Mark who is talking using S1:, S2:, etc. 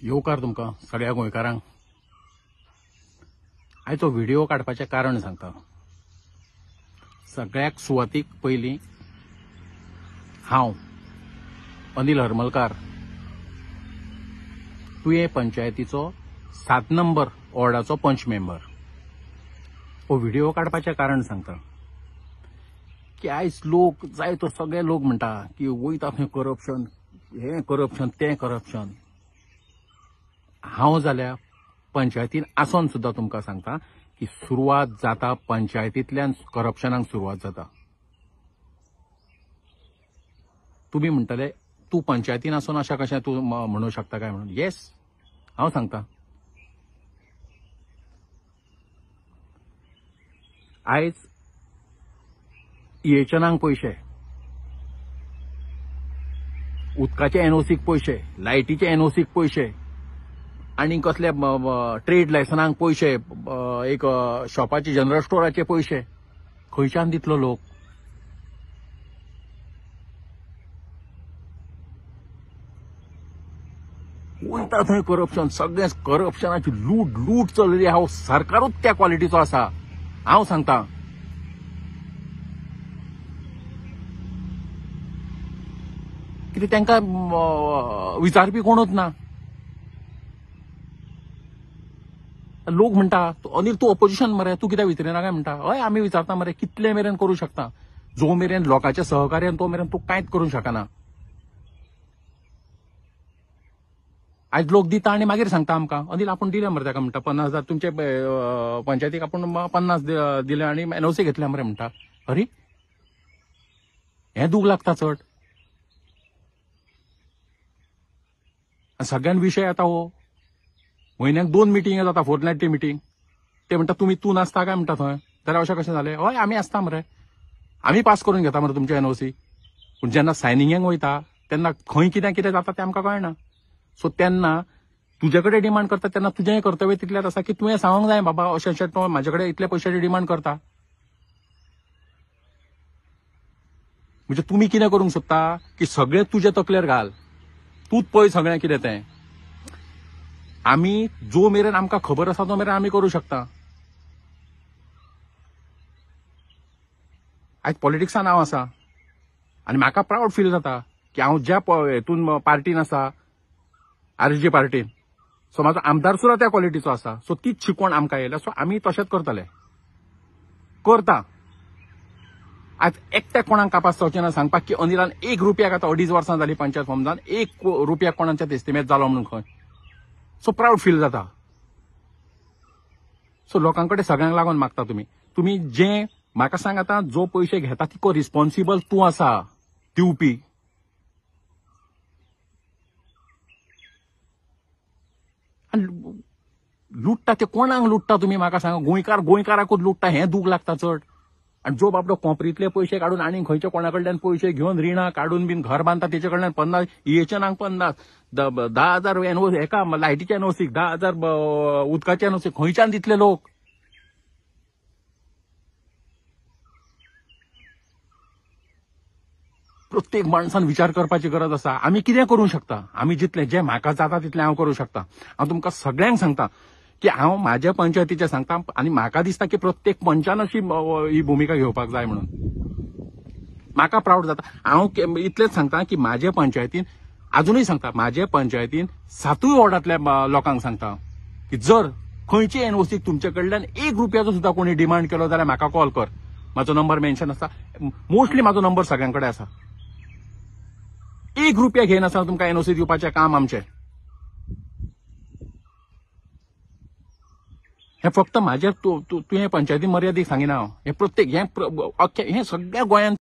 S1: येवकार तुमकां सगळ्या गोंयकारांक. आयचो व्हिडिओ काडपाचें कारण सांगता. सगळ्याक सुवातीक पयलीं हांव अनिल हरमलकार तुयें पंचायतीचो 7 नंबर वॉर्डाचो पंच मेंबर. हो व्हिडिओ काडपाचें कारण सांगता की आयज लोक जाय तो सगळे लोक म्हणटा की वयता थंय करप्शन, हें करप्शन, तें करप्शन. हांव जाल्यार पंचायतीन आसोन सुद्दां तुमकां सांगता की सुरवात जाता पंचायतींतल्यान, करप्शनाक सुरवात जाता. तुमी म्हणटले तूं पंचायतीन आसोन अशें कशें तूं म्हणूं शकता काय म्हणून. येस, हांव सांगता. आयज इएचएनाक पयशे, उदकाचे एनओसीक पयशे, लायटीचे एनओसीक पयशे, आनी कसले ट्रेड लायसनाक पयशे, एक शॉपाचे जनरल स्टोराचे पयशे खंयच्यान दितलो लोक? वयता थंय करप्शन, सगळें करप्शनाची लूट लूट चलली. हांव सरकारूच त्या क्वॉलिटीचो आसा, हांव सांगता. कित्याक तांकां विचारपी कोणूच ना. लोक म्हणटा अनिल तूं ऑपोजिशन मरे, तूं कित्याक विचारिना काय म्हणटा. हय, आमी विचारता मरे, कितले मेरेन करूं शकता. जो मेरेन लोकांच्या सहकार्यान तो मेरेन तूं कांयच करूंक शकना. आयज लोक दिता आनी मागीर सांगता आमकां अनिल आपूण दिले मरे ताका म्हणटा 50,000 तुमचे पंचायतीक आपूण 50 दिले आनी एनओसी घेतल्या मरे म्हणटा. अरे हें दूख लागता चड. सगळ्यान विशय आतां हो म्हयन्याक 2 मिटींग जाता, फोर्टनायटली मिटींग. ते म्हणटा तुमी तूं नासता काय म्हणटा थंय, जाल्यार अशें कशें जालें? हय आमी आसता मरे, आमी पास करून घेता मरे तुमचे एनओसी. पूण जेन्ना सायनिंगेक वयता तेन्ना खंय कितें कितें जाता तें आमकां कळना. सो तेन्ना तुजे कडेन डिमांड करता तेन्ना तुजें कर्तव्य तितलेंच आसा की तुवें सांगूंक जाय बाबा अशें अशें तो म्हाजे कडेन इतले पयशाची डिमांड करता. म्हणजे तुमी कितें करूंक सोदता की सगळें तुजे तकलेर घाल, तूंच पळय सगळें कितें तें. आमी जो मेरेन आमकां खबर आसा तो मेरेन आमी करूं शकता. आयज पॉलिटिक्सान हांव आसा आनी म्हाका प्रावड फील जाता की हांव ज्या हेतून पार्टीन आसा, आरजी पार्टीन, सो म्हाजो आमदार सुद्दां त्या क्वॉलिटीचो आसा. सो तीच शिकवण आमकां येयल्या. सो आमी तशेंच करतले, करता. आज एकट्याक कोणाक कापास जावचें ना सांगपाक की अनिलान 1 रुपयाक आतां 2.5 वर्सां जालीं पंचायत फॉर्म जावन 1 रुपयाक कोणाच्या एस्टिमेट जालो म्हणून खंय. सो प्रावड फील जाता. सो लोकां कडेन सगळ्यांक लागून मागता तुमी. तुमी जें म्हाका सांग आतां जो पयशे घेता तिको रिस्पॉन्सिबल तूं आसा दिवपी. आनी लुट्टा ते कोणाक लुट्टा तुमी म्हाका सांगा? गोंयकार गोंयकाराकूच लुट्टा, हें दूख लागता चड. आनी जो बाबडो कोंपरींतले पयशे काडून आनी खंयच्या कोणा कडल्यान पयशे घेवन रिणां काडून बीन घर बांदता तेचे कडल्यान 50, इएचएनाक 50, 10,000 एनओसी, एका लायटीचे एनओसीक 10,000, उदकाचे एनओसी खंयच्यान दितले लोक? प्रत्येक माणसान विचार करपाची गरज आसा. आमी कितें करूंक शकता, आमी जितलें जें म्हाका जाता तितलें हांव करूंक शकता. हांव तुमकां सगळ्यांक सांगता की हांव म्हाज्या पंचायतीचें सांगता आनी म्हाका दिसता की प्रत्येक पंचान अशी ही भुमिका घेवपाक जाय म्हणून म्हाका प्रावड जाता. हांव इतलेंच सांगता की म्हाजे पंचायतीन, आजुनूय सांगता, म्हाजे पंचायतीन 7 वॉर्डांतल्या लोकांक सांगता की जर खंयची एनओसी तुमचे कडल्यान 1 रुपयाचो सुद्दां कोणी डिमांड केलो जाल्यार म्हाका कॉल कर. म्हाजो नंबर मेन्शन आसा, मोस्टली म्हाजो नंबर सगळ्यां कडेन आसा. 1 रुपया घेयनासतना तुमकां एनओसी दिवपाचें काम आमचें. हें फक्त म्हाज्या तुवें पंचायती मर्यादीक सांगिना हांव, हें प्रत्येक हें सगळ्या गोंयांत.